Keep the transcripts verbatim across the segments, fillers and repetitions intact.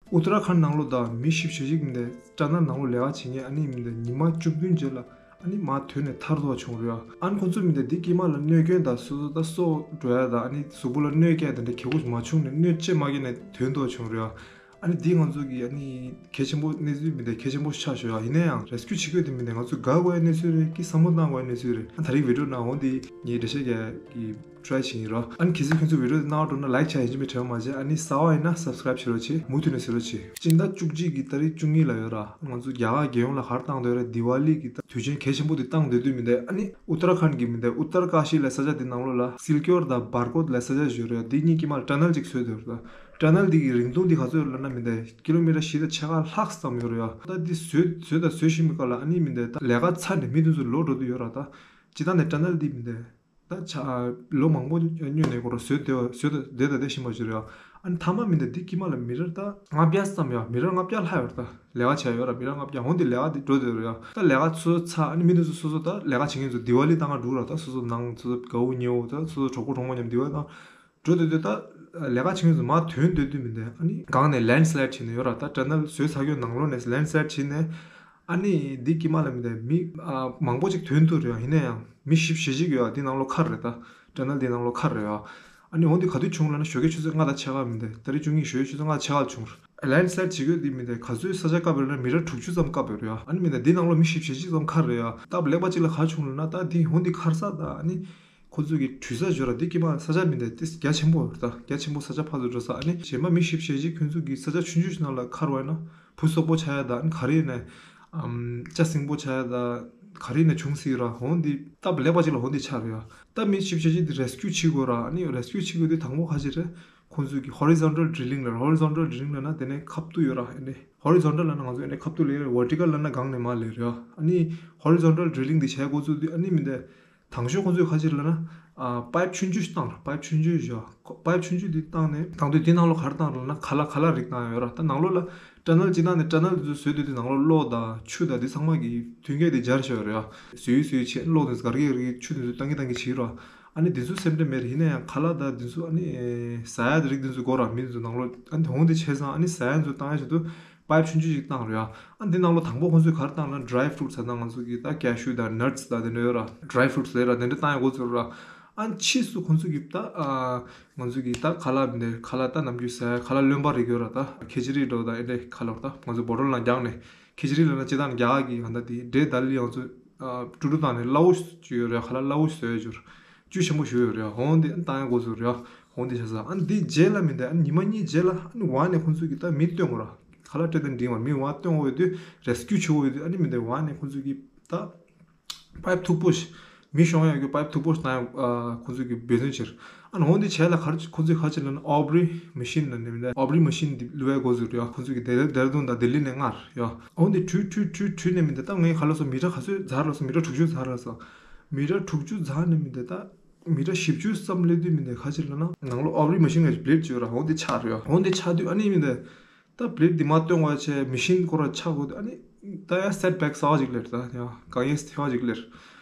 ཨུ་ཏ་ར་ཁཱན་ནང་ལོགས་དང་མི་བཞི་བཅུ་ཞིག་མི་འདི་ཊ་ནལ་ནང་ལོགས་ལས་ཀ་བྱེད་མཁན། ཨ་ནི་མི་འདི་ཉི་མ་བཅུ་བདུན་རྗེས་ལ་ཨ་ནི་མར་ཐོན་ནས་ཐར་འདུག་བྱུང་རེད་ཡ། ཨ་ནི་ཁོང་ཚོ་མི་འདི་འདི་དཀྱིལ་མ་ལ་གནོད་སྐྱོན་དང་སོ་སོ་ད་སྲོག་འགྲོ་ཡ་དང་ཨ་ནི་གཟུགས་པོ་ལ་གནོད་སྐྱེལ་དེ་འདྲ་གལ་པོ་མ་བྱུང་ནས་གནོད་ཅིག་མ་བྱུང་ནས་ཐོན་འདུག་བྱུང་རེད་ཡ། ཨ་ནི་འདི་ང་ཚོ་གི་ཨ་ནི་གལ་ཆེན་པོ་གནས་ཚུལ་མི་འདི་གལ་ཆེན་པོ་ཆགས་བཞག་ཡ། ཡིན་ན་ཡང་རེ་སྐྱུ་བྱེད་དགོས་དེ་མི་འདི་ང་ཚོ་དགའ་དགོས་ཡ་གནས་ཚུལ་རེད་ཀི་བསམ་བློ་བཏང་དགོས་ཡ་གནས་ཚུལ་རེད། ཨ་ད་རིང་བི་ཌི་ཡོ་ནང་འོང་དེ་ངས་འགྲེལ་བཤད་རྒྱག་གི་ཊ་རའི་བྱེད་ཡིན་རོ། ཨ་ནི་གལ་སྲིད་ཁྱོད་ཚོ་བི་ཌི་ཡོ་དེ་སྣང་བ་འགྲོ་ན་ལའིག་བྱ་ཡིན་གཅིག་མིན་དྲན་པ་མ་བརྗེད། ཨ་ནི་གསར་པ་ཡིན་ན་སབ་སི་ཀ་རའིབ་བྱེད་རོགས་བྱེད། མུ་མཐུད་ནས་གཟིགས་རོགས་བྱེད། སྤྱི་ཟླ་བཅུ་གཅིག་གི་ཏ་རིག་བཅུ་གཉིས་ལ་ཡོད་ར། ང་ཚོ་རྒྱ་གར་རྒྱལ་ཡོངས་ལ་ག་རེ་བཏང་འདོད་རེད། དི་ཝ་ལི་གི་ད་དུས་ཆེན་གལ་ཆེན་པོ་དེ་བཏང་འདོད་དུས་མི་འདི་ཨ་ནི་ཨུ་ཏ་ར་ཁཱན་གི་མི་འདི་ཨུ་ཏར་ཀ་ཤི་ལབ་ས་ཆ་དེ་ནང་ལོགས་ལ་སིལ་ཀྱོར་དང་བར་ཀོད་ལབ་ས་ཆ་ཞིག་ཡོད་རེད། དེ་གཉིས་དཀྱིལ་མ་ལ་ཊ་ནལ་གཅིག་བཟོས་འདུག་ར། ཊ་ནལ་དེ་གི་རིང་ཐུང་དེ་ག་ཚོད་ཡོད་ལབ་ན་མི་འདི་ཀི་ལོ་མི་ཊར་བཞི་དང་ཕྱེད་ཀ་ལྷག་ཙམ་ཡོད་རེད་ཡ། ད་འདི་བཟོས་བཟོས་དང་བཟོས་ཤེས་མི་དཀའ་ལ། ཨ་ནི་མི་འདི་ད་ལས་ཀ་ཚར་ནས་མི་དེ་ཚོ་ལོག་འགྲོ་དུས་ཡོད་ར། ད་སྤྱི་བཏང་ནས་ཊ་ནལ་དེ་མི་འདི་ད་ཆ་ལོ་མང་པོ་སྔོན་ནས་ཁོ་རང་བཟོས་བསྡད་བཟོས་བསྡད་བསྡད་བསྡད་བཞིན་པ་ཞིག་རེད་ཡ། ཨ་ནི་མཐའ་མ་མི་འདི་འདི་དཀྱིལ་མ་ལ་མི་ཊར་ད་ལྔ་བརྒྱ་ཙམ་ཡ། མི་ཊར་ལྔ་བརྒྱ་ལྷག་ཡོད་རེད། ད་ལས་ཀ་བྱས་ཡོད་ར། མི་ཊར་ལྔ་བརྒྱ། འོན་ཏེ་ལས་ཀ་འདི་འགྲོ་བསྡད་ཡོད་རེད་ཡ། ད་ལས་ཀ་ཚོ་ཚར། ཨ་ནི་མི་འདི་ཚོ་སོ་སོ་ད་ལས་ཀ་བྱེད་མཁན་ཚོ་དི་ཝ་ལི་བཏང་ག་འགྲོ་ར། ད་སོ་སོ་ནང་སོ་སོ་དགའ་བོ་ཉེ་བོ་ད་སོ་སོ་གྲོགས་པོ་གྲོགས་མོ་མཉམ་དི་ཝ་ལི་བཏང་འགྲོ་སྡོད་དུས་ད་ལས་ཀ་བྱེད་མཁན་ཚོ་མར་ཐོན་སྡོད་དུས་མི་འདི་ཨ་ནི་སྒང་ནས་ལེན་སི་ལའིཌ་བྱས་ནས་ཡོད་ར། ད་ཊ་ནལ་བཟོས་ཚར་རྒྱུ་ནང་ལོགས་ནས་ལེན་སི་ལའིཌ་བྱས་ནས་ཨ་ནི་འདི་དཀྱིལ་མ་ལ་མི་འདི་མི་ཨ་མང་པོ་ཅིག་ཐོན་ཐུབ་རེད་ཡ། ཡིན་ན་ཡང་མི་བཞི་བཅུ་ཞིག་ཡོད་ཡ། འདི་ནང་ལོགས་ཁར་རེད། ད་ཊ་ནལ་འདི་ནང་ལོགས་ཁར་རེད་ཡ། ཨ་ནི་འོ་འདི་ག་དུས་བྱུང་ལབ་ན་ཞོགས་ཀའི་ཆུ་ཚོད་ལྔ་དང་ཕྱེད་ཀ་མི་འདི་ཏ་རིག་བཅུ་གཉིས་ཞོགས་ཀའི་ཆུ་ཚོད་ལྔ་ཕྱེད་ཀ་བྱུང་རེད། ལེན་སི་ལའིཌ་བྱེད་དགོས་འདི་མི་འདི་ག་ཚོད་ས་ཆ་བཀག་པ་རེད་ལབ་ན་མི་ཊར་དྲུག་ཅུ་ཙམ་བཀག་པ་རེད་ཡ། ཨ་ནི་མི་འདི་འདི་ནང་ལོགས་མི་བཞི་བཅུ་ཞིག་ཙམ་ཁར་རེད་ཡ། སྟབས་ལེགས་པ་ཅིག་ལ་ག་བྱུང་ལབ་ན་ད་འདི་འོ་འདི་ཁར་ས་ད་ཨ་ནི། ཁོ་ཚོ་གི་དུས་ས་ཞོར་ར་འདི་དཀྱིལ་མ་ས་ཆ་མི་འདི་ཏིས་རྒྱ་ཆེན་པོ་རེད། ད་རྒྱ་ཆེན་པོ་ས་ཆ་ཕར་ཚུར་འགྲོ་ས། ཨ་ནི་གཞན་པ་མི་བཞི་བཅུ་ཞིག་ཁོ་ཚོ་གི་ས་ཆ་ཆུང་ཆུང་ཞིག་ནང་ལ་ཁར་བ་ཡིན་ན་བུ་སོག་པོ་ཆགས་ཡ་ད། ཨ་ནི་ག་རེ་ཡིན་ན་ཨམ་ལྕགས་སྲིན་པོ་ཆགས་ཡ་ད། ག་རེ་ཡིན་ན་བྱུང་སྲིད་ར། འོ་འདི་སྟབས་ལེགས་པ་ཅིག་ལ་འོ་འདི་ཆགས་རེད་ཡ། ད་མི་བཞི་བཅུ་ཞིག་འདི་རེ་སི་ཀྱུ་བྱེད་དགོས་ར། ཨ་ནི་རེ་སི་ཀྱུ་བྱེད་དགོས་དུས་དང་པོ་ག་ཅི་རེད། ཁོ་ཚོ་གི་ཧོ་རི་ཛོན་ཊལ་ཌི་རི་ལིང་ལབ། ཧོ་རི་ཛོན་ཊལ་ཌི་རི་ལིང་ལབ་ན་དེ་ནས་ཁ་ཐུག་ཡོད་ར། ཨ་ནི་ཧོ་རི་ཛོན་ཊལ་ལབ་ན་ང་ཚོ་ཨ་ནི་ཁ་ཐུག་ལ་ཡོད་ར། ཝར་ཊི་ཀལ་ལབ་ན་སྒང་ནས་མར་ལ་ཡོད་ར། ཨ་ནི་ཧོ་རི་ཛོན་ཊལ་ཌི་རི་ལིང་འདི་བྱས་འགོ་བཙུགས་དུས་ཨ་ནི་མི་འདི། དང་ཤོས་ཁོང་ཚོས་ག་ཅི་ལབ་ན། ཨ་པའིབ་ཆུང་ཆུང་ཞིག་བཏང་ར། པའིབ་ཆུང་ཆུང་ཞིག་པའིབ་ཆུང་ཆུང་འདི་བཏང་ནས་བཏང་དུས་དེ་ནང་ལོགས་ག་རེ་བཏང་ར་ལབ་ན་ཁ་ལག་ཁ་ལག་རིགས་བཏང་ཡོད་ར། ད་ནང་ལོགས་ལ་ཊ་ནལ་ཅིག་བཏང་ནས་ཊ་ནལ་འདི་ཚོ་བཟོས་དུས་དེ་ནང་ལོགས་གློག་དང་ཆུ་དང་འདི་ཚང་མ་གི་མཐུན་རྐྱེན་དེ་སྦྱར་བཞག་ཡོད་ར། བཟོས་བཟོས་བྱས་གློག་དེ་ཚོ་ག་རེ་ག་རེ་ཆུ་དེ་ཚོ་བཏང་གི་བཏང་གི་བྱེད་ར། ཨ་ནི་དེ་ཚོ་སེམས་ཁྲལ་མེད་ར། ཡིན་ན་ཡང་ཁ་ལག་དང་དེ་ཚོ་ཨ་ནི་ཟ་ཡ་དེ་རིགས་དེ་ཚོ་དགོས་ར། མི་དེ་ཚོ་ནང་ལོགས་ཨ་ནི་འོང་དེ་བྱས་ཙང་ཨ་ནི་ཟ་ཡ་དེ་ཚོ་བཏང་ཡ་ཆེད་དུ། པའིབ་ཆུང་ཆུང་ཞིག་བཏང་རེད་ཡ། ཨ་འདི་ནང་ལོགས་དང་པོ་ཁོང་ཚོས་ག་རེ་བཏང་ལབ་ན་ཌི་རའི་ཕུ་རུ་ཊི་ཟེར་ན་ང་ཚོ་གི་ད་ཀེ་ཤུ་དང་ནཊ་སི་དང་དེ་འདྲ་ཡོད་ར། ཌི་རའི་ཕུ་རུ་ཊི་ཟེར་ར། དེ་འདྲ་བཏང་ཡ་འགོ་ཚུགས་ར། ཨ་ཕྱིས་སུ་ཁོང་ཚོ་གི་ད་ཨ་ང་ཚོ་གི་ད་ཁ་ལག་མི་འདི་ཁ་ལག་ད་ནམ་རྒྱུན་ཟ་ཡ་ཁ་ལག་རློན་པ་རིགས་ཡོད་ར། ད་ཁི་ཅི་རི་འདྲ་བོ་ད་ཨེ་འདྲ་ཁ་ལག་ད་ང་ཚོ་བོ་ཊལ་ནང་རྒྱག་ནས་ཁི་ཅི་རི་ལབ་ན་སྤྱིར་བཏང་རྒྱ་གར་གི་ཧ་ད་དེ་འབྲས་ད་ལི་ང་ཚོ་ཨ་ཀྲུ་ཀྲུ་བཏང་ནས་སླ་བོ་ཅིག་ཡོད་རེད། ཁ་ལག་སླ་བོ་ཞིག་བཟོ་ཡ་ཅིག་ཡོད་རེད། བཅུད་ཆེན་པོ་ཞིག་ཡོད་རེད། འོང་འདི་བཏང་ཡ་འགོ་ཚུགས་རེད། འོང་འདི་བྱས་ཙང་ཨ་ནི་འདི་རྗེས་ལ་མི་འདི་ཨ་ནི་ཉི་མ་གཉིས་རྗེས་ལ་ཨ་ནི་ཝན་ནས་ཁོང་ཚོ་གི་ད་མི་སྟོན་དགོས་ར། ཁ་ལག་སྤྲད་དེ་འགྲིག་མ་རེད། མི་ཝན་སྟོན་དགོས་ཡོད་དུས་རེ་སི་ཀྱུ་བྱེད་དགོས་ཡོད་དུས་ཨ་ནི་མི་འདི་ཝན་ནས་ཁོང་ཚོ་གི་ད་པའིབ་མཐུག་པོ་ཞིག་མི་ཤོང་ཡ་གི་པའིབ་མཐུག་པོ་ཞིག་བཏང་ཡ་ཨ་ཁོང་ཚོ་གི་འབད་བརྩོན་བྱས། ཨ་ནི་འོང་འདི་བྱས་ལ་ག་རེ་ཁོང་ཚོས་ག་རེ་བྱས་ལབ་ན་ཨོ་བྷ་རི་མེ་ཤིན་ལབ་ནས་མི་འདི་ཨོ་བྷ་རི་མེ་ཤིན་འདི་བླུག་ཡ་འགོ་ཚུགས་རེད་ཡ། ཁོང་ཚོ་གི་ཌེ་ཌེ་ར་ལྡུན་དང་ལྡི་ལི་ནས་སྔར་ཡ། འོང་འདི་བྲུས་བྲུས་བྲུས་བྲུས་ནས་མི་འདི་ད་ངས་ག་ལབ་སོང་མི་ཊར་ག་ཚོད་འཛར་ལབ་སོང་། མི་ཊར་དྲུག་ཅུ་འཛར་ལབ་སོང་། མི་ཊར་དྲུག་ཅུ་འཛར་ནས་མི་འདི་ད། མི་ཊར་བཞི་བཅུ་ཙམ་སླེབས་དུས་མི་འདི་ག་ཅི་ལབ་ན་ནང་ལོགས་ཨོ་བྷ་རི་མེ་ཤིན་གི་བྷི་ལེཌ་ཅིག་ཡོད་ར། འོ་འདི་ཆག་རེད་ཡ། འོ་འདི་ཆག་དུས་ཨ་ནི་མི་འདི་ད་བྷི་ལེཌ་འདི་མར་བཏོན་དགོས་ཡ་བྱས་མེ་ཤིན་ཁོ་ར་ཆག་དགོས་དུས་ཨ་ནི་ད་ཡ་སེཊ་བེག་གསར་པ་ཅིག་སླེབས་རེད། ད་ཡ་དཀའ་ངལ་ཐེ་བ་ཅིག་སླེབས་རེད།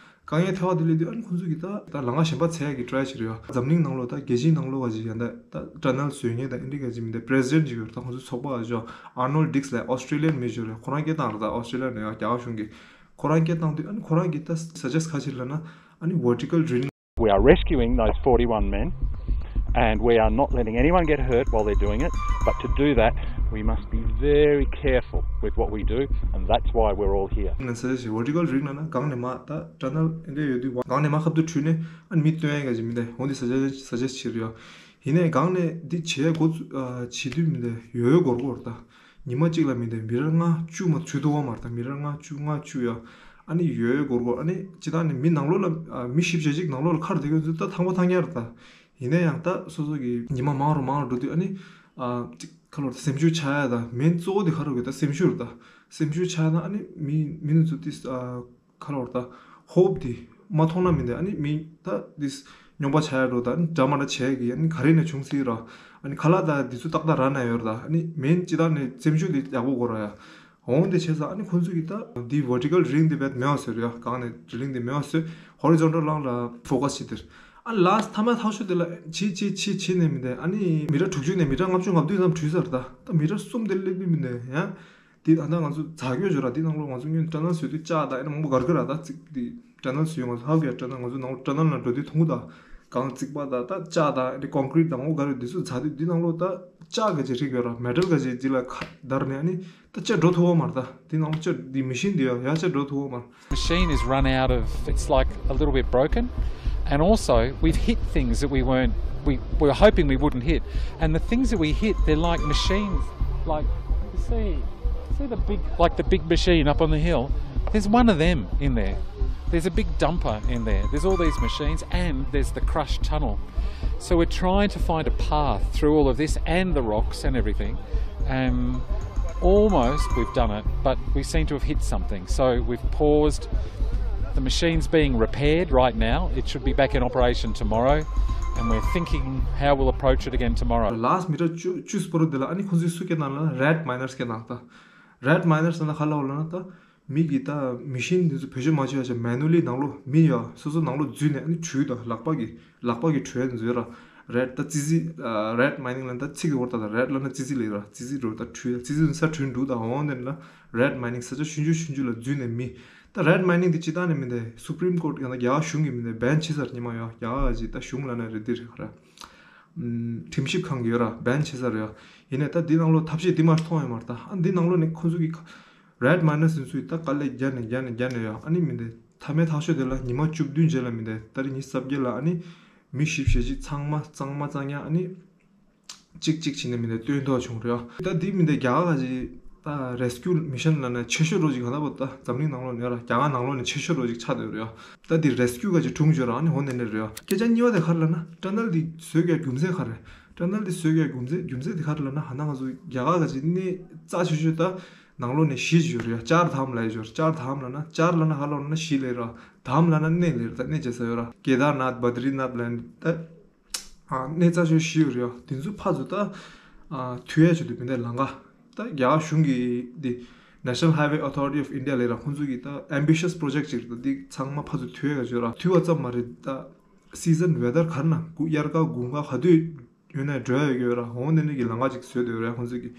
དཀའ་ངལ་ཐེ་བ་འདི་སླེབས་དུས་ཨ་ནི་ཁོང་ཚོ་གིས་ད་ད་ལམ་ཁ་གཞན་པ་འཚོལ་ཡ་གི་ཊ་རའི་བྱེད་རེད་ཡ། འཛམ་གླིང་ནང་ལོགས་ད་རྒྱལ་སྤྱིའི་ནང་ལོགས་ག་ཅིག་ཡ་ད་ད་ཊ་ནལ་བཟོ་མཁན་ད་ཨིན་ཌི་ག་ཅིག་མི་འདི་པི་རེ་སི་ཌེན་ཊི་ཅིག་ཡོད་རེད། ད་ཁོང་ཚོ་ཚོགས་པ་ག་ཅིག་ཨར་ནོལ་ཌི་ཀིགས་ལབ་ཨོ་སི་ཊེ་ལི་ཡན་མི་ཅིག་ཡོད་རེད། ཁོ་རང་སྐད་བཏང་རེད། ད་ཨོ་སི་ཊེ་ལི་ཡ་ནས་ཡ་རྒྱ་གར་གཞུང་གིས་ཁོ་རང་སྐད་བཏང་དུས་ཨ་ནི་ཁོ་རང་གིས་ད་སུ་ཇེ་སི་ཊི་ག་ཅིག་ལབ་ན་ཨ་ནི་vertical drilling We are rescuing those forty-one men, and we are not letting anyone get hurt while they're doing it. But to do that, we must be very careful with what we do, and that's why we're all here. ང་ཚོས་vertical drilling ལབ་ན་སྒང་ནས་མར་ད་ཊ་ནལ་འདི་ཡོད་དུས་སྒང་ནས་མར་ཁ་ཐུག་བྲུས་ནས་ཨ་ནི་མི་བཏོན་ཡ་ག་ཅིག་མི་འདི་འོ་འདི་སུ་ཇེ་སི་ཊི་སུ་ཇེ་སི་ཊི་བྱེད་རེད་ཡ། ཡིན་ནའི་སྒང་ནས་འདི་བྱེད་ཡ་འགོ་བཙུགས་ཨ་བྱེད་དུས་མི་འདི་ཡོད་ཡོད་འགོར་འགོར་ད། ཉི་མ་གཅིག་ལ་མི་འདི་མི་ཊར་ལྔ་བཅུ་མ་བྲུས་ཐུབ་པ་མ་རེད། ད་མི་ཊར་ལྔ་བཅུ་ལྔ་བཅུ་ཡ་ཨ་ནི་ཡོད་ཡོད་འགོར་འགོར། ཨ་ནི་སྤྱིར་བཏང་ནི་མི་ནང་ལོགས་ལ་ཨ་མི་བཞི་བཅུ་ཞིག་ནང་ལོགས་ལ་ཁར་བསྡད་མཁན་ཚོ་ད་ཐང་པོ་ཐང་རྐྱང་རེད་ད། ཡིན་ན་ཡང་ད་སོ་སོ་གི་ཉི་མ་མང་རུ་མང་རུ་འགྲོ་དུས་ཨ་ནི་ཨ་ཅིག་ཁ་ལོ་སེམས་ཤུགས་ཆག་ཡ་ད་མེན་གཙོ་བོ་དེ་ག་རེ་རེད་ད་སེམས་ཤུགས་རེད་ད། སེམས་ཤུགས་ཆག་ན་ཨ་ནི་མི་མི་ནི་ཚོ་ཏིས་ཨ། ཁ་ལོར་ད་ཧོབ་དེ་མ་མཐོང་ན་མི་འདི་ཨ་ནི་མི་ད་དེ་སྨྱོན་པ་ཆགས་ཡ་འགྲོ་ད་ཨ་ནི་འདྲ་མ་འདྲ་བྱས་གི་ཨ་ནི་ག་རེ་ནས་བྱུང་སྲིད་ར། ཨ་ནི་ཁ་ལག་ད་དེ་ཚོ་ཏག་ཏག་ར་ན་ཡོད་ར་ད། ཨ་ནི་མེན་ཅི་ད་ནས་སེམས་ཤུགས་དེ་ཡག་པོ་དགོས་ར་ཡ། འོང་དེ་བྱས་ཙང་ཨ་ནི་ཁོང་ཚོ་གི་ད་དེ་vertical drilling དེ་བས་མེད་པ་ཟེར་ཡ། གང་ནས་drilling དེ་མེད་པ་ཟེར་horizontal ལང་ལ་focus བྱེད་དེར། ཨ་ལཱསི་མཐའ་མ་ཐག་ཆོད་དེ་ལ་ཕྱིན་ཕྱིན་ཕྱིན་ཕྱིན་ནས་མི་འདུག་ཨ་ནི་མི་ཊར་དྲུག་ཅུ་ནས་མི་ཊར་ལྔ་བཅུ་ང་བདུན་ཙམ་བྲུས་ཚར། ད་ད་མི་ཊར་གསུམ་དེ་སླེབས་དུས་མི་འདུག་ཡང་། དེ་ད་ལྟ་ང་ཚོ་ཛ་གི་ཡོད་ཅོག་ར། དེ་ནང་ལོགས་ང་ཚོ་སྔོན་ཊ་ནལ་བཟོས་དུས་ལྕགས་དང་ཨ་ནི་མང་པོ་གར་གི་ར། ད་ཙིག་དེ་ཊ་ནལ་བཟོས་ང་ཚོ་ཧ་གོ་ཡ། ཊ་ནལ་ང་ཚོ་ནང་ལོགས་ཊ་ནལ་ནང་འགྲོ་དུས་མཐོང་གི་ད་གངས་རྩིག་པ་དང་ད་ལྕགས་དང་ཨ་ནི་ཀོང་ཀི་རིཊ་དང་མང་པོ་གར་ཡོད། དེ་ཚོ་ཛ་དུས་དེ་ནང་ལོགས་ད་ལྕགས་ག་ཅིག་རིགས་ཡོད་ར། མེ་ཊལ་ག་ཅིག་དེ་ལ་ཁ་བརྡར་ནས་ཨ་ནི་ད་ལྕགས་འགྲོ་ཐུབ་པ་མ་རེད། ད་དེ་ནང་ལོགས་ལྕགས་དེ་མེ་ཤིན་དེ་ཡ་ཡ་ལྕགས་འགྲོ་ཐུབ་པ་མ་རེད། Machine is run out of, it's like a little bit broken. And also, we've hit things that we weren't, we, we were hoping we wouldn't hit. And the things that we hit, they're like machines. Like, you see, see the big, like the big machine up on the hill? There's one of them in there. There's a big dumper in there. There's all these machines, and there's the crushed tunnel. So we're trying to find a path through all of this and the rocks and everything. Um, almost we've done it, but we seem to have hit something. So we've paused. The machine's being repaired right now. It should be back in operation tomorrow. And we're thinking how we'll approach it again tomorrow. ལཱསི་མི་ཊར་བཅུ་བཅུ་སྤོ་རོ་དེ་ལ་ཨ་ནི་ཁོང་ཚོས་སུ་སྐད་ནང་ལ་རེཌ་མའི་ནར་སྐད་ནང་ད། རེཌ་མའི་ནར་ཟེར་ན་ག་ལ་འོ་ལ་ན་ད། མི་གིས་ད་མེ་ཤིན་དེ་ཚོ་བེད་སྤྱོད་མ་བྱས་པ་བྱས་མེ་ནུ་ལི་ནང་ལོགས་མི་ཡ་སོ་སོ་ནང་ལོགས་འཛུལ་ནས་ཨ་ནི་བྲུས་ད། ལག་པ་གིས་ལག་པ་གིས་བྲུས་ནས་འཛུལ་ར། རེཌ་ད་ཙི་ཙི། རེཌ་མའི་ནིང་ལ་ད་ཚིག་གི་བོར་ད། ད་རེཌ་ལབ་ན་ཙི་ཙི་ལབ་ར། ཙི་ཙི་འགྲོ་ད་བྲུས་ད། ཙི་ཙི་ས་བྲུས་འདུག་ད་འོང་དེ་ལ་རེཌ་མའི་ནིང་ས་ཆ་ཆུང་ཆུང་ཆུང་ཆུང་ལ་འཛུལ་ནས་མི། ད་རེཌ་མའི་ནིང་དེ་སྤྱིར་བཏང་ནས་མི་འདུག་སུ་པི་རིམ་ཀོརཊ་ཡང་ན་རྒྱ་གར་གཞུང་གིས་མི་འདུག་བེན་བྱས་ཚར། ཉི་མ་ཡོད་རྒྱ་གར་གྱི་ད་གཞུང་ལབ་ན་རེད་འདི་རེད་ག་ར། ཁྲིམས་ཞིབ་ཁང་གི་ཡོད་ར། བེན་བྱས་ཚར་ཡོད། ཡིན་ནའི་ད་འདི་ནང་ལོགས་ཐབས་ཤེས་འདི་མ་མཐོང་ཡོད་མ་རེད། ད་ཨ་འདི་ནང་ལོགས་ནས་ཁོ་ཚོ་གི་རེཌ་མའི་ནར་ཚོས་ད་དཀའ་ལས་རྒྱག་ནས་རྒྱག་ནས་རྒྱག་ནས་ཡོད། ཨ་ནི་མི་འདུག་མཐའ་མའི་ཐག་གཅོད་དེ་ལ་ཉི་མ་བཅུ་བདུན་རྗེས་ལ་མི་འདུག་ཏ་རིག་ཉི་ཤུ་རྩ་བརྒྱད་ལ་ཨ་ནི་མི་བཞི་བཅུ་ཞེ་གཅིག་ཚང་མ་གཙང་མ་གཙང་ཡ་ཨ་ནི་གཅིག་གཅིག་བྱས་ནས་མི་འདུག་སྟོན་ཐོག་བྱུང་རེད་ཡ། ད་འདི་མི་འདུག་རྒྱ་གར་ག་ཅིག་ད་རེ་སི་ཀིའུ་མི་ཤན་ལབ་ན་ཆེ་ཤོས་རོ་ཅིག་ག་ན་པོ་ད་འཛམ་གླིང་ནང་ལོགས་ནས་ར་རྒྱ་གར་ནང་ལོགས་ནས་ཆེ་ཤོས་རོ་ཅིག་ཆགས་བསྡད་ཡོད་རེད་ཡ། ད་འདི་རེ་སི་ཀིའུ་ག་ཅིག་གྲུང་བྱོས་ར་ཨ་ནི་འོ་ནས་ནས་རེད་ཡ། སྐད་ཆ་གཉིས་པ་དེ་ག་རེ་ལབ་ན་ཊ་ནལ་འདི་བཟོས་ཀྱི་རྒྱུ་མཚན་ག་རེ། ཊ་ནལ་འདི་བཟོས་ཀྱི་རྒྱུ་མཚན་རྒྱུ་མཚན་དེ་ག་རེ་ལབ་ན་ཧ་ན་ང་ཚོ་རྒྱ་གར་ག་ཅིག་གནས་རྩ་ཆེ་ཤོས་ད་ནང་ལོགས་ནས་བཞི་ཅིག་ཡོད་རེད་ཡ། ཅར་དྷམ་ལབ་ཡ་ཅིག་ཡོད་རེད། ཅར་དྷམ་ལབ་ན་ཅར་ལབ་ན་ཧ་ལོ་ན་བཞི་ལབ་ར། དྷམ་ལབ་ན་གནས་ལབ་ར། ད་གནས་བྱེད་ས་ཡོད་ར། ཀེ་དར་ནཱཐ་བ་དྲི་ནཱཐ་ལབ་ནས་ད་ཨ་གནས་རྩ་ཆེ་བཞི་ཡོད་རེད་ཡ། དེ་ཚོ་ཕར་ཚུར་ད་ཨ་མཐུད་ཡ་ཆེད་དུ་མི་འདུག་ལམ་ཁ་ད་རྒྱ་གར་གཞུང་གི་འདི་National Highway Authority of India ལབ་ར། ཁོང་ཚོ་གི་ད་ambitious project ཅིག་རེད། ད་འདི་ཚང་མ་ཕར་ཚུར་མཐུད་ཡ་ག་ཅིག་ཡོད་ར། མཐུད་པ་ཙམ་མ་རེད། ད་སི་ཛན་ཝེ་དར་ག་རེ་ན་དགུན་དབྱར་ཁ་དགུན་ཁ་ག་དུས་ཡོད་ནའི་འགྲོ་ཡ་ཡོད་ཀྱི་ཡོད་ར། འོང་དེ་ནས་ཀྱི་ལམ་ཁ་ཅིག་བཟོས་བསྡད་ཡོད་ར་ཁོང་ཚོས་ཀྱི།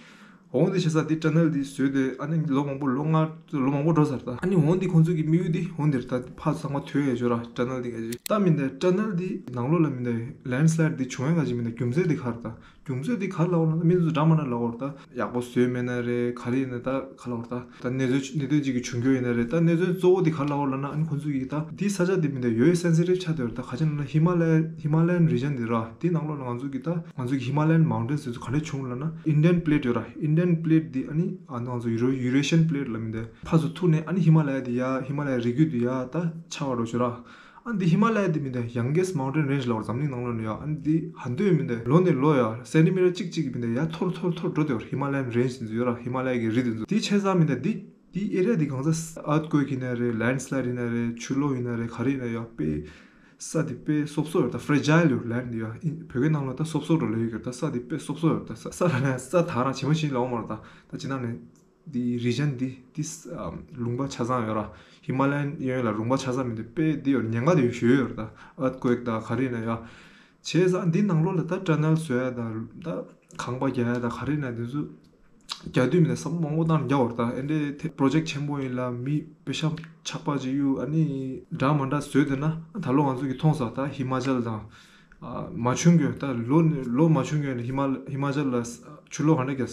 འོང་དེ་བྱས་ཙང་དེ་ཊ་ནལ་དེ་བཟོས་ཏེ་ཨ་ནི་ལོ་མང་པོ་ལོ་ལྔ་ལོ་མང་པོ་འགྲོ་ཚར། ད་ཨ་ནི་འོང་དེ་ཁོང་ཚོས་ཀྱི་དམིགས་ཡུལ་དེ་འོང་དེར་ད་ཕར་ཚང་མ་ཐོས་ཡ་ཡོད་ར། ཊ་ནལ་དེ་ག་ཅིག་ད་མི་འདུག་ཊ་ནལ་དེ་ནང་ལོགས་ལ་མི་འདུག་ལེན་སི་ལའེ་ཌི་དེ་བྱུང་ཡ་ག་ཅིག་མི་འདུག་རྒྱུ་མཚན་དེ་ག་རེ་ད། རྒྱུ་མཚན་དེ་ག་རེ་ལབ་པ་ལབ་ན་མི་ཚོས་འདྲ་མི་འདྲ་ལབ་པ་རེད། ད་ཡག་པོ་བཟོས་མེད་ན་རེད། ག་རེ་ཡིན་ན་ད་ག་ལབ་པ་རེད། ད་ད་གནད་དོན་གནད་དོན་ཅིག་གི་བྱུང་རྒྱུ་ཡིན་ན་རེད། ད་གནད་དོན་གཙོ་བོ་དེ་ག་རེ་ལབ་པ་ལབ་ན་ཨ་ནི་ཁོང་ཚོས་ཀྱི་ད་དེ་ས་ཆ་དེ་མི་འདུག་ཡོད་སེན་སི་ཊིབ་ཆགས་བསྡད་ཡོད་རེད། ད་ག་ཅི་ལབ་ན་ཧི་མ་ལ་ཡ་ཧི་མ་ལ་ཡན་རི་ཇན་དེ་ར། དེ་ནང་ལོགས་ལ་ང་ཚོ་གི་ད་ང་ཚོ་གི་ཧི་མ་ལ་ཡན་མའུན་ཊེན་དེ་ཚོ་ག་འདྲས་བྱུང་ལབ་ན་ཨིན་ཌི་ཡན་པི་ལེ་ཊི་ཡོད་ར། ཨིན་ཌི་ཡན་པི་ལེ་ཊི་དེ་ཨ་ནི་ཨ་ང་ཚོ་ཡུ་རེ་ཡུ་རེ་ཤན་པི་ལེ་ཊི་ལབ་མི་འདུག་ཕར་ཚུར་ཐུག་ནས་ཨ་ནི་ཧི་མ་ལ་ཡ་དེ་ཡ་ཧི་མ་ལ་ཡ་རི་རྒྱུད་དེ་ཡ་ད་ཆགས་པ་འགྲོ་བྱོས་ར། ཨ་འདི་ཧི་མ་ལ་ཡ་འདི་མི་འདུག་ཡང་གེ་སི་མའུན་ཊེན་རེན་ཇི་ལབ་པ་འཛམ་གླིང་ནང་ལོགས་ནས་ཡོད། ཨ་འདི་ཧ་འདོད་མི་འདུག་ལོ་ནས་ལོ་ཡ་སེན་ཊི་མི་ཊར་གཅིག་གཅིག་གི་མི་འདུག་ཡ་མཐོར་མཐོར་མཐོར་འགྲོ་དེ་བར་ཧི་མ་ལ་ཡན་རེན་ཇི་འདི་ཚོ་ཡོད་ར། ཧི་མ་ལ་ཡ་གི་རི་འདི་ཚོ་འདི་ཆེ་ས་མི་འདུག་འདི་འདི་ཨེ་རི་ཡ་འདི་གང་ས་ཨར་ཐི་ཀུ་ཝེག་ཡིན་ན་རེད། ལེན་སི་ལའེ་ཌི་ཡིན་ན་རེད། ཆུ་ལོག་ཡིན་ན་རེད། ག་རེ་ཡིན་ན་ཡ་དཔེ་ས་འདི་དཔེ་སོབ་སོབ་ཡོད། ད་ཕེ་རེ་ཇའི་ལི་ཡོད་ལེན་ཌི་འདི་ཡ་ཨིན་བོད་སྐད་ནང་ལ་ད་སོབ་སོབ་འགྲོ་ལེ་ཡོད་ཀྱི་ད་ས་འདི་དཔེ་སོབ་སོབ་ཡོད། ད་ས་ས་ལ་ནས་ས་ཐག་རང་ཇི་མ་ཇི་བཞིན་ལ་འོང་མ་རེད། ད་ད་ཇི་ནང་ནས། འདི་རི་ཇན་འདི་འདི་ལུང་པ་ཆ་ཚང་ཡོད་ར། ཧི་མ་ལ་ཡན་གཡས་གཡོན་ལ་ལུང་པ་ཆ་ཚང་མི་འདུག་དཔེ་འདི་ཡོད་ཉེན་ཁ་དེ་ཡོད་ཞུ་ཡོད་ར། ད་ཨར་ཐི་ཀུ་ཝེག་ད་ག་རེ་ཡིན་ན་ཡ། བྱས་ཙང་འདི་ནང་ལོགས་ལ་ད་ཊ་ནལ་བཟོ་ཡ་ད་ད་ཁང་པ་རྒྱག་ཡ་ད་ག་རེ་ཡིན་ན་འདི་ཚོ་རྒྱག་དུས་མི་འདུག་བསམ་བློ་མང་པོ་བཏང་རྒྱག་འོར་ད་ཨེ་འདྲའི་ཐེ་པོ་རོ་ཇེག་ཊི་ཆེན་པོ་ཡིན་ལ་མི་པེ་ཤ་ཆག་པ་ཅིག་གཡུག་ཨ་ནི་འདྲ་མ་འདྲ་བཟོས་དེ་ན་ད་ལོ་ང་ཚོ་གི་མཐོང་ས་ད་ཧི་མ་ཅལ་དང་མ་བྱུང་གི་ད་ལོ་ལོ་མ་བྱུང་གི་ཧི་མ་ཧི་མ་ཅལ་ལ་ཆུ་ལོག་ག་འདྲ་རྒྱག་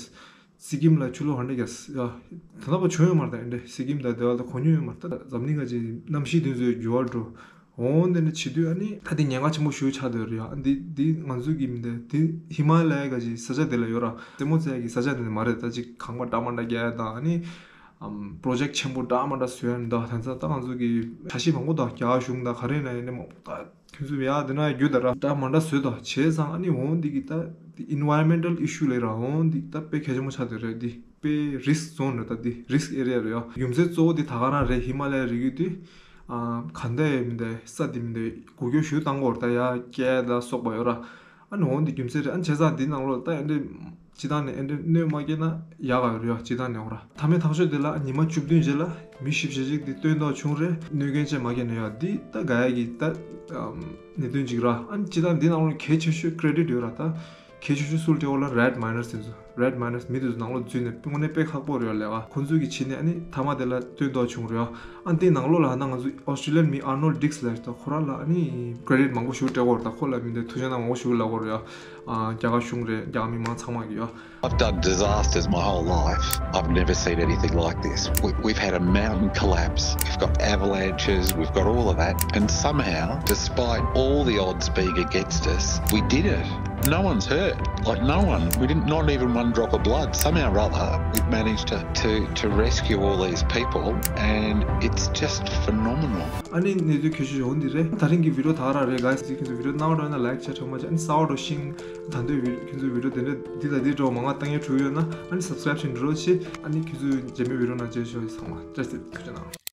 སི་ཀིམ་ལ་ཆུ་ལོག་ག་འདྲ་རྒྱག་ཡ། ད་ལྟ་བ་བྱུང་ཡོད་མ་རེད། ད་ཨེ་འདྲ་སི་ཀིམ་དང་དེ་བ་ད་གོ་མྱོང་ཡོད་མ་རེད། ད་འཛམ་གླིང་ག་ཅིག་གནམ་གཤིས་དེ་ཚོའི་འགྱུར་བ་འགྲོ་འོང་དེ་འདྲ་བྱེད་དུས་ཨ་ནི་ད་དེ་ཉེན་ཁ་ཆེན་པོ་ཞིག་ཆགས་བསྡད་ཡོད་རེད་ཡ། འདི་འདི་ང་ཚོ་གི་མི་འདི་འདི་ཧི་མ་ལ་ཡ་ག་ཅིག་ས་ཆ་དེ་ལ་ཡོད་ར། རྩེད་མོ་རྩེ་ཡ་གི་ས་ཆ་དེ་འདྲ་མ་རེད། ད་ཅིག་ཁང་པ་འདྲ་མ་འདྲ་རྒྱག་ཡ་དང་ཨ་ནི་ཨམ་པོ་རོ་ཇེག་ཊི་ཆེན་པོ་འདྲ་མ་འདྲ་བཟོ་ཡ་མི་འདུག་ད་ཚ་ད་ང་ཚོ་གི་འཆར་གཞི་མང་པོ་དང་རྒྱ་གཞུང་དང་ག་རེ་ན་ཡིན་ནའི་མང་པོ་ད། དུས་ཚོད་ཡག་དེ་ན་རྒྱུ་ད་ར་འདྲ་མ་འདྲ་བཟོས་དང་བྱས་ཙང་ཨ་ནི་འོང་འདི་གི་ད་འདི་ཨེན་ཝའི་རོན་མེན་ཊལ་ཨི་ཤུ་ལབ་ར། འོང་འདི་ད་དཔེ་གལ་ཆེན་པོ་ཆགས་བསྡད་རེད། འདི་དཔེ་རི་སི་ཀི་ཛོན་རེད། ད་འདི་རི་སི་ཀི་ཨེ་རི་ཡ་རེད་ཡ། རྒྱུ་མཚན་གཙོ་བོ་འདི་ད་ག་རང་རེད། ཧི་མ་ལ་ཡའི་རི་རྒྱུད་འདི་ཨ་ག་འདྲ་ཡི་མི་འདི་ས་འདི་མི་འདི་འགུལ་སྐྱོད་ཞུ་བཏང་གི་ཡོད་རེད། ད་ཡ་སྐྱེ་ད་སོགས་པ་ཡོད་ར། ཨ་ནི་འོང་འདི་རྒྱུ་མཚན་རེད། ཨ་ནི་བྱས་ཙང་འདི་ནང་ལོགས་ད་ཨེ་འདྲ་ སྤྱི་བཏང་ནས་ཨེ་འདྲ་གནོད་མ་སྐྱེལ་ན་ཡག་ག་ཡོད་རེད་ཡ། སྤྱི་བཏང་ནས་འོ་ར་ཐ་མའི་ཐག་གཅོད་དེ་ལ་ཉི་མ་བཅུ་བདུན་རྗེས་ལ་མི་བཞི་བཅུ་ཞིག་དེ་སྟོན་ཐོག་བྱུང་རེད། གནོད་སྐྱོན་ཅན་མ་སྐྱེལ་ན་ཡ། འདི་ད་ག་ཡ་གི་ད་གནད་དོན་ཅིག་ར། ཨ་ནི་སྤྱི་བཏང་འདི་ནང་ལོགས་གལ་ཆེ་ཤོས་credit་ཡོད་ར། ད་གལ་ཆེ་ཤོས་སུ་ལ་སྤྲད་དགོས་ལབ་ན་red miners་དེ་ཚོ། red miners་མི་དེ་ཚོ་ནང་ལོགས་འཛུལ་ནས་དངོས་གནས་དཔེ་ཁག་པོ་རེད་ཡ་ལས་ཀ། ཁོང་ཚོས་ཀྱི་བྱས་ནས་ཨ་ནི་ཐ་མ་དེ་ལ་སྟོན་ཐོག་བྱུང་རེད་ཡ། ཨ་ནི་དེའི་ནང་ལོགས་ལ་ཧ་ན་ང་ཚོ་Australian་མི་Arnold Dix་ལབ་ཡོད། ད་ཁོ་རང་ལ་ཨ་ནི་credit་མང་པོ་ཞིག་སྤྲད་དགོས་རེད། ད་ཁོ་ལ་མི་འདི་ཐུགས་རྗེ་གནང་མང་པོ་ཞིག་ལབ་དགོས་རེད་ཡ། ཨ་རྒྱ་གར་གཞུང་རེད། རྒྱ་གར་མི་མང་ཚང་མ་གི་ཡ། I've done disasters my whole life. I've never seen anything like this. We, we've had a mountain collapse, we've got avalanches, we've got all of that. And somehow, despite all the odds being against us, we did it. No one's hurt. Like, no one. We didn't, not even one drop of blood. Somehow or other, we've managed to, to, to rescue all these people, and it's just phenomenal. ཨ་ནི་གནས་ཚུལ་ཁྱོད་ཤོད་འོང་འདི་རེད། ད་རིང་གི་video་ད་ག་རང་རེད་guys། ཁྱོད་ཚོ་video་སྣང་བ་འགྲོ་ན་like share་ཚང་མ་བྱས། ཨ་ནི་གསར་པ་འགྲོ་ཤིང་ད་འདོད་video་ཁྱོད་ཚོ་video་དེ་འདྲ་འདི་དང་འདི་འདྲ་མང་ང་བཏང་ཡས་འགྲོ་ཡོད་ན་ཨ་ནི་subscribe་བྱེད་འགྲོ་ཆེ། ཨ་ནི་ཁྱོད་ཚོ་རྗེས་མའི་video་ནང་མཇལ་ཆོག་ཡིན། ཚང་མ་བཀྲ་ཤིས་བདེ་ལེགས། ཐུགས་རྗེ་གནང་།